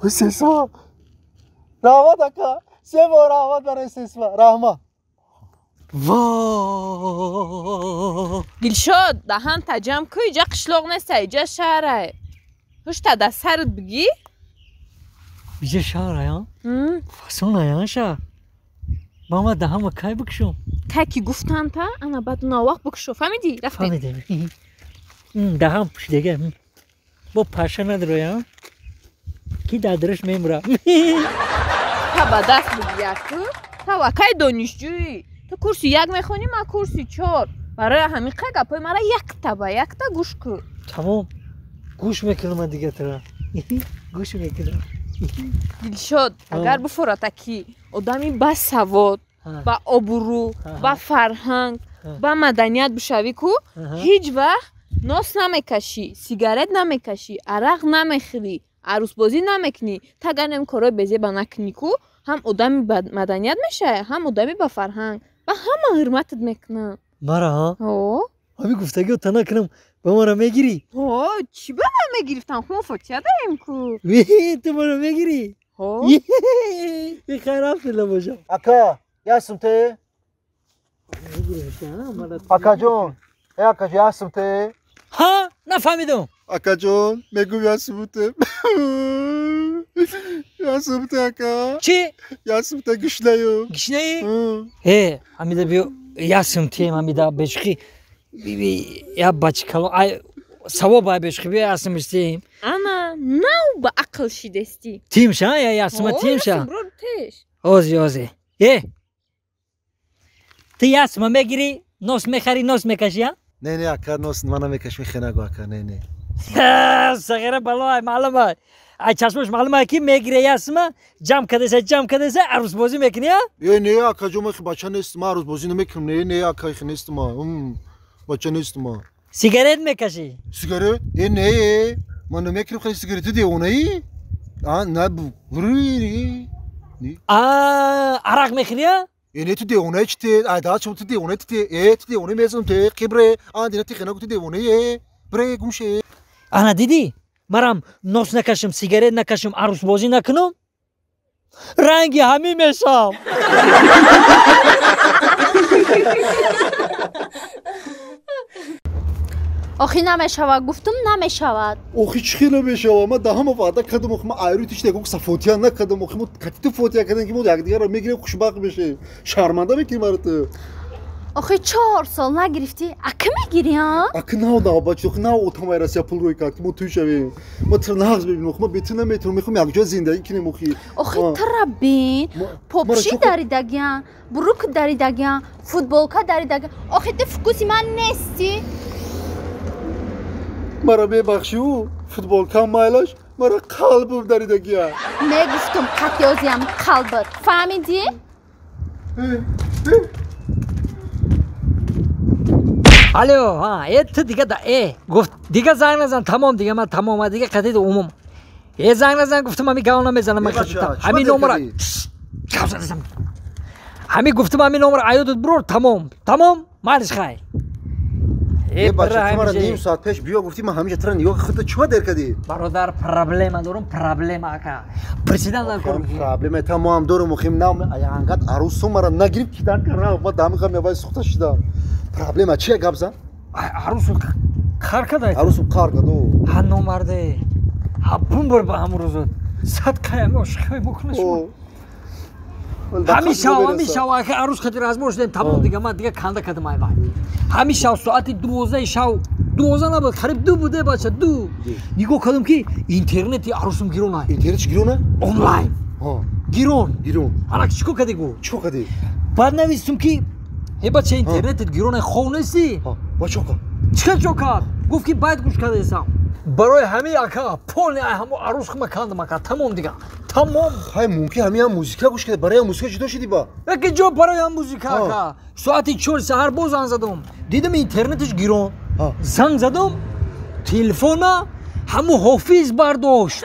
Сесма. Раҳмат ака. Се бор раҳмат барои сесма. Раҳмат. Во! Дилшод, даҳанта ҷамъ ку, иҷа қишлоқ неста, иҷа шаҳрае. Ҳушта дар сарат бигӣ? Иҷа шаҳрае, а? Фасонае, а шаҳр? Ба ман даҳама кай бикушом? Кай ки гуфтанта, ана баъд навақт бикушо, фаҳмидӣ? Рафтем. Фаҳмидем. Даҳам пушидага. Бо паша надроя, а? Ки дар дараш мемура. Та ба даст бигӣ яку? Та вакай донишҷӯӣ. Ту курси як мехонӣ, ман курси чор. Барои ҳамин қай гапҳои мара якта ба якта гӯш кун. Тамом. Гӯш мекунам ман дига тура. Гӯш мекунам. Дилшод, агар бифората ки одами басавод, ба обрӯ, ба фарҳанг, ба маданият бишавӣ ку, ҳеҷ вақт нос намекашӣ, сигарет намекашӣ, арақ намехӯрӣ, арӯсбозӣ намекунӣ. Та агар ин корҳои безеба накунӣ ку, ҳам одами ба маданият мешавӣ, ҳам одами ба фарҳанг. Ба ҳама ҳурматат мекунанд. Мара, ҳа? Ҳо. Ҳамин гуфтагиро та накунам, ба мара мегирӣ? Ҳо, чӣ ба ман мегирифтам? Ху мо фотиҳа дарем ку. Ту мара мегирӣ? Ҳо. Хайр, рафтила бошам. Ака, ясм те? Акаҷон, э акаҷон, ясм те? Ҳа, нафаҳмидам. Акаҷон, мегӯм ясм те. Ясм те, ака. Чӣ? Ясм те, гишнаю. Гишнаи? Э, ҳамида биё, ясм тем, ҳамида бешухӣ. Я бачикало, ай савоб ай бешухӣ, биё ясм тем. Ана, нав ба ақл шидестӣ. Тимша, я ясма тимша. Ози, ози. Э! Ту ясма мегирӣ, нос мехарӣ, нос мекашӣ, а? Не, не, ака, нос ман намекашм, хе нагу, ака, не, не. Сағира бало ай маълум ай. Ай чашмаш маълум ай ки мегире ясма, ҷамъ кардеса, ҷамъ кардеса, арӯсбозӣ мекунӣ, а? Э, не, акаҷон, ман бача нестам, ман арӯсбозӣ намекунам, не, не, ака, хе нестам, бача нестам. Сигарет мекашӣ? Сигарет? Э, не, ман намекунам хеле сигарет, ту девонаӣ? А, на, бу. А, арақ мехӯрӣ, а? Э, не, ту девонаӣ чи те? Ай, да, чум ту девонаӣ ту те? Э, ту девонаӣ мезанам те, қибре. А, дина ти хе нагу, ту девонаӣ, э. Бре, гум ше. Ана дидӣ? Марам нос накашам, сигарет накашам, арӯсбозӣ накунам? Ранги ҳамин мешавам. Охи намешавад, гуфтум намешавад. Охи чӣ хел намешавад? Ман даҳама ваъда кардам, охи ман айрӯи тиш ягон сафотия накардам, охи мо катиту фотия кардем ки мо якдигарро мегирем, хушбахт мешавем. Шарманда мекунӣ маро ту. Охи 4 сол нагирифтӣ, ака мегирӣ, а? Ака нав нав бача, охи нав отам ай Россия пул рӯй кард ки мо тӯй шавем. Ма туро нағз мебинем, охи ма бе ту наметавонам, мехоҳем якҷоя зиндагӣ кунем, охи. Охи тура бин, попши даридагиан, бурук даридагиан, футболка даридагиан. Охи ту фукуси ман нестӣ. Мара мебахшӣ, футболкам майлаш, мара қалбам даридагия. Мегуфтум қатёзиам қалбат, фаҳмидӣ? Алло, ҳа, э ту дига да, э, гуфт дига занг назан, тамом дига, ман тамом, дига қатид умум. Э занг назан, гуфтум ҳамин гав намезанам, ман қатидам. Ҳамин номера. Гав занам. Ҳамин гуфтум ҳамин номера аёдат бурор, тамом. Тамом, майлиш хай. Э бача, ту мара ним соат пеш биё гуфтӣ, ман ҳамеша тура нигоҳ худта чима дер кардӣ? Бародар, проблема дорум, проблема ака. Президент накор. Проблема та мо ҳам дорум, охим нам ангат арӯсу мара нагирифт ки дар кардам, ман дами ғам явай сухта шидам. Проблема чия гап зан? Арӯсу қар карда? Арӯсу қар кард, о. Ҳа номарде. Ҳа бумбар ба ҳамун рӯзот. Сад қаям ошиқҳои мокуна шумо. Ҳамин шав, ҳамин шав, ака арӯс хатир разбор шудем, тамом дига, ман дига канда кардам ай вай. Ҳамин шав соати 12 шав, 12 набуд, қариб 2 буде бача, 2. Нигоҳ кардам ки интернети арӯсум гирон ай. Интернет чӣ гирон ай? Онлайн. Гирон. Гирон. Ана чӣ кор кардӣ гу? Чӣ кор кардӣ? Баъд навистум ки э бача интернетит гирон ай, хов нестӣ? Ба чӣ кард? Чӣ чӣ кард? Гуфт ки байд гӯш кардаесам. Барои ҳамин ака, полни ай ҳамо арӯс хума кандам ака, тамом дига. Тамом. Ҳай мумкин ҳамин ҳам музика гӯш карда, барои ҳам музика ҷудо шудӣ ба? Яке ҷо барои ҳам музика ака. Соати 4 саҳар боз занг задам. Дидам интернетиш гирон. Занг задам, телефона ҳамо ҳофиз бардошт.